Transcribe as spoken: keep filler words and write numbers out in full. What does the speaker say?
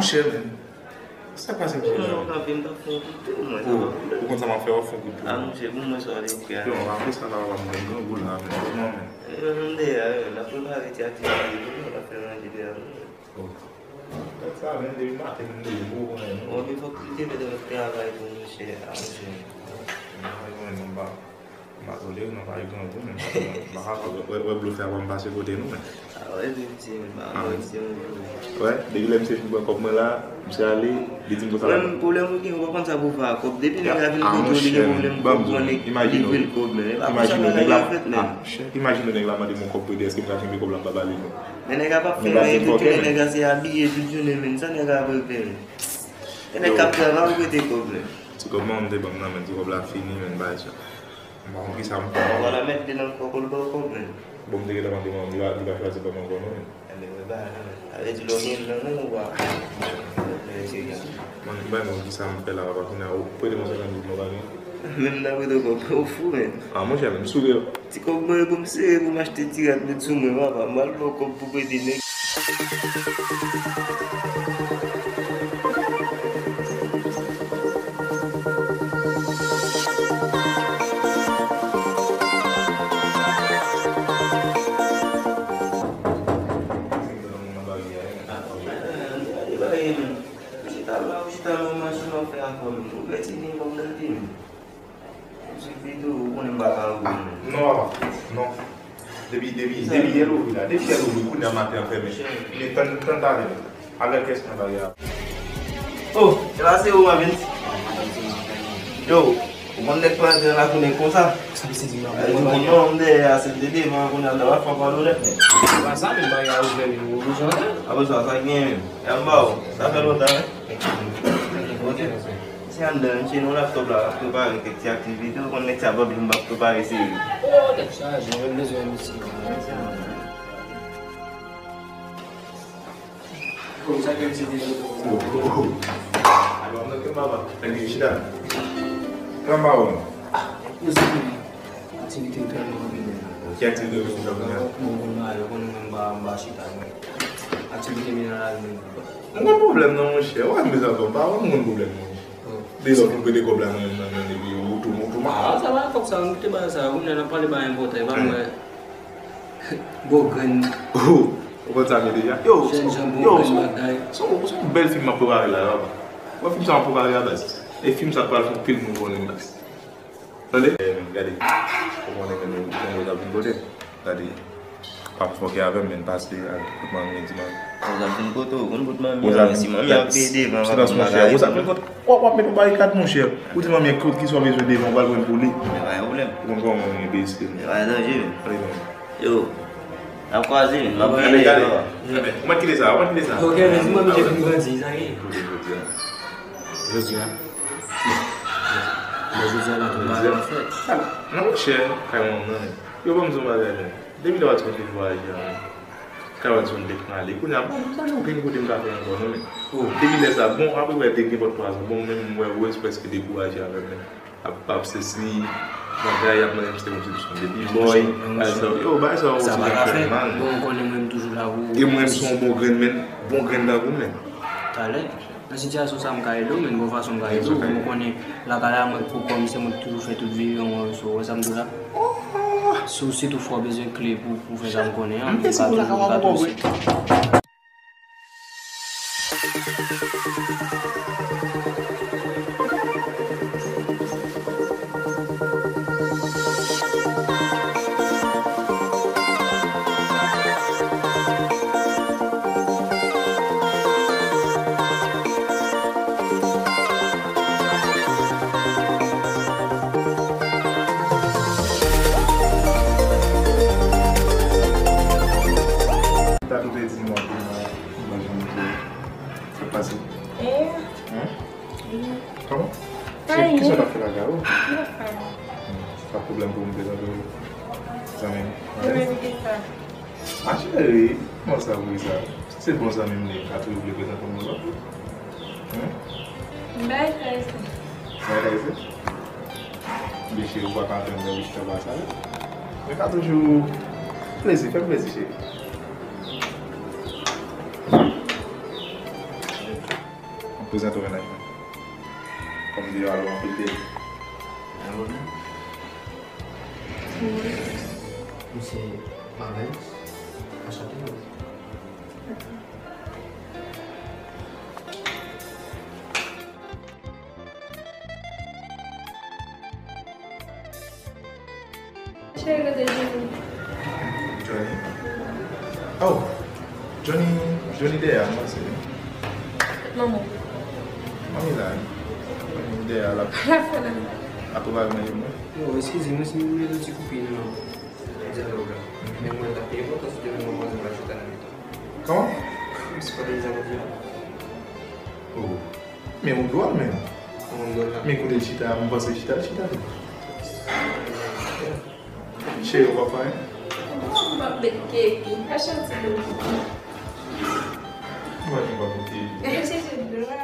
Chè, men. Sa k pase, msye? Non, kanpe, m t ap fè yon kout tou, mwen, sa va. Ou konn sa m ap fè, w ap fè yon kout tou. A, msye, pou mwen, sa w te fè a. Yo, m ap fè sa la, w ap mwen grangou la, men. Kòman, men? M deyò, wi, n ap prepare ti aktivite tou, n ap fè ranje deyò, wi. Oh. Gad sa, men, depi maten, m leve, m poko konnen, non. Bon, men fòk m te mete nan travay tou, msye, a, msye. M pa konnen, non, m pa. M pa tolere non, pa gen grangou, men m pa kapab wè, wè blofè a pa m pase kote nou, men. A, wè, men misye, men pa wè misye yon jou. Wè, depi lè misye fin pran kòb mwen la, misye ale, li di m konsa la. Mwen, pwoblèm ou gen, ou pa konn sa pou fè ak kòb. Depi nèg la vin kote w, li gen pwoblèm pou pran li, li vle l kòb, men. E pa konsa bagay yo fèt, men. Imajine w, nèg la mande m yon kòb pou ede, èske m ka kenbe kòb la, m pa ba li l non. Men nèg la p ap fè anyen ditou, men nèg la se abiye tout jounen, men. Sa nèg la vle fè, men? E nèg k ap travay, ou prete kòb, men. Ti kòb manman m te ban m nan, men ti kòb la fini, men, bagay sa. M pa konn kisa m fè. Ou pa la mèt de nan kòb, ou pa kòb, men. Bon, m te gentan mande manman m, li pa, li pa chwazi ban m ankò non, men. Enben, mwen ba la, men. Sa vle di lè w gen nan men w, ou pa. Mwen, m pa konn kisa m fè la, papa, kounye a, ou prete m yon senkant goud, mwen pa gen. Menm nan prete w kòb, ou fou, men. A, monchè, men, m sou rèv. Ti kòb mwen, pou m sere, pou m achte ti rad met sou mwen, papa. M pral ba w kòb pou prete nèg. Ou chita la, ou chita la, ou machin w ap fè ankò, men. Ou pèdi gen kòb nan pi, men. Msye Vito, ou konnen m pa ka wè w, men. Non, papa. Non. Depi, depi, depi yè louvri la. Depi yè louvri, kounye a maten an fèmen. Men tann, tann talè. Avèk kès nan bagay la. Oh, se pa se ou, Marvin? Yo, ou konn nèg pa antre nan lakou nèg konsa? Sa misye di, Marvin? Ay, ou konn non, m dèyè a, se te devan, kounye a, m ta pral fè w pa lonèt, men. Se pa sa, men bagay a ouvè, men ou bezwen antre. Apre sa, sa k genyen, men? E anba ou, sa fè lontan, wi. Ok. Se anndan, m se nan laptop la, m ap prepare kèk ti aktivite. Ou konn nèg sa p ap vin p ap prepare seri. Oh, tèt chaje, mwen bezwen misye. Kòm sa ke misye te di. Alò, mwen ke mama, nèg yo chita. Kòman ou? Yo se ki aktivite yo tèlman anpil. Ki aktivite yo fè kounye a? Bon, bon, mwen konnen mwen m pa, m pa chita, men aktivite m nan lari menm. M gon pwoblèm non, monchè. Ou pa bezwen fè m pa wè m gon pwoblèm, monchè. Depi lè w fin prete kòb la nan men m nan, men epi ou tou, ou tou malad. Sa va, kòb sa, nou kite bagay sa. Ou nan pale bagay enpòtan, e pa mwen. Bon grenn. Ou konn sa m ye deja? Yo, jèn jan bon grenn bagay. Se yon, se yon bèl fim m ap prepare la, papa. Wè fim sa m ap prepare a, baz. E fim sa pral fè anpil moun konnen, baz. Tande? Eh, men, gade. Ou konnen ke nou, nou, nou ap vin kote. Gade. Pa fòkè avè m, men pase al kot manmi, di manmi. Ou ap vin kote, ou konn kot manmi an, si manmi an ap peye devan, papa, bagay. Ou ap vin kote. W ap, w ap met yon barikad, monchè. Ou di manmi an tout kisa w bezwen devan, ou pral pran pou li. Men pa gen pwoblèm. Ou konn kòman manmi an bezwen. Men pa gen danje, men. Yo, n ap kwaze, men m ap vini, papa. Ou mèt kite sa, ou mèt kite sa. Ok, men di mwen, misye fin grandi, sa ye. Jodi a. Jodi a. Bon, jodi a la, tout bagay ap fèt. Non, monchè, kay manman m nan, men. Yo, ban m di yon bagay, men. Depi lè w al sot vin vwayaje a, men. Kay w al sot vin prale. Kounye a, bon, m pa gen okenn kote m ka fè ankò, non, men. Depi lè sa, bon, apre prèske gen pòt twa zan, bon, menm mwen, wè, prèske dekouraje avè m, men. Ap, ap sesi, bagay, ap mande m se yon ti sou depi boy, bagay sa, yo, bagay sa, sa pa ka fè mal. Bon, ou konnen mwen, m toujou la pou ou. E mwen, m se yon bon grenn, men, bon grenn tankou, men. Talè. Nan sitiyasyon sa, m ka ede w, men gon fason m ka ede w. Bon, ou konnen, lakay la, mwen k poko, se mwen k toujou fè tout viyon an, so, wè sa m di w la. Si w, si toutfwa w bezwen kle pou, pou fè sa m konnen an, m ka toujou, m ka toujou. Tatou te di m w ap vin nan yon jan de sa k pase. Eh? Hein? Kòman? Kisa w t ap fè la, Garo? Hmm, pa pwoblèm pou m prezante w zanmi m. Zanmi m ki sa? Ah, cheri, kòman sa vre sa? Si se bon zanmi m li, m ka toujou vle prezante w yon lòt. Hmm? M bay sa isit. Bay sa isit? Byen, cheri, ou pa ka antre nan bouch taba sa, wi. Men ka toujou plezi, fè m plezi, cheri. Prezante w mennaj mwen. Kòm deyò a lou anpil deyò. Alò, non? Wi. Misye alèz, anchante. Cheri, kote Johnny? Johnny? Oh, Johnny, Johnny dèyè a, m panse. Manman. Manmi la, wi. Manmi dèyè a, l ap, l ap prepare manje pou mwen. Yo, eskize m, si m mete yon ti koupi nan dyalòg la. Men mwen ta pi enpòtan si te mwen manzè pa chita nan mitan. Kòman? M se pa deyizan jodi a. Oh. Men ou dwòl menm. Kòman m dwòl la? Men kote l chita a, m panse l chita, l chita tou. Cheri, ou p ap fè anyen? Ou p ap met kebi, fè chanti pou mwen. Ou pa gen pa pou kebi. Chèche dra.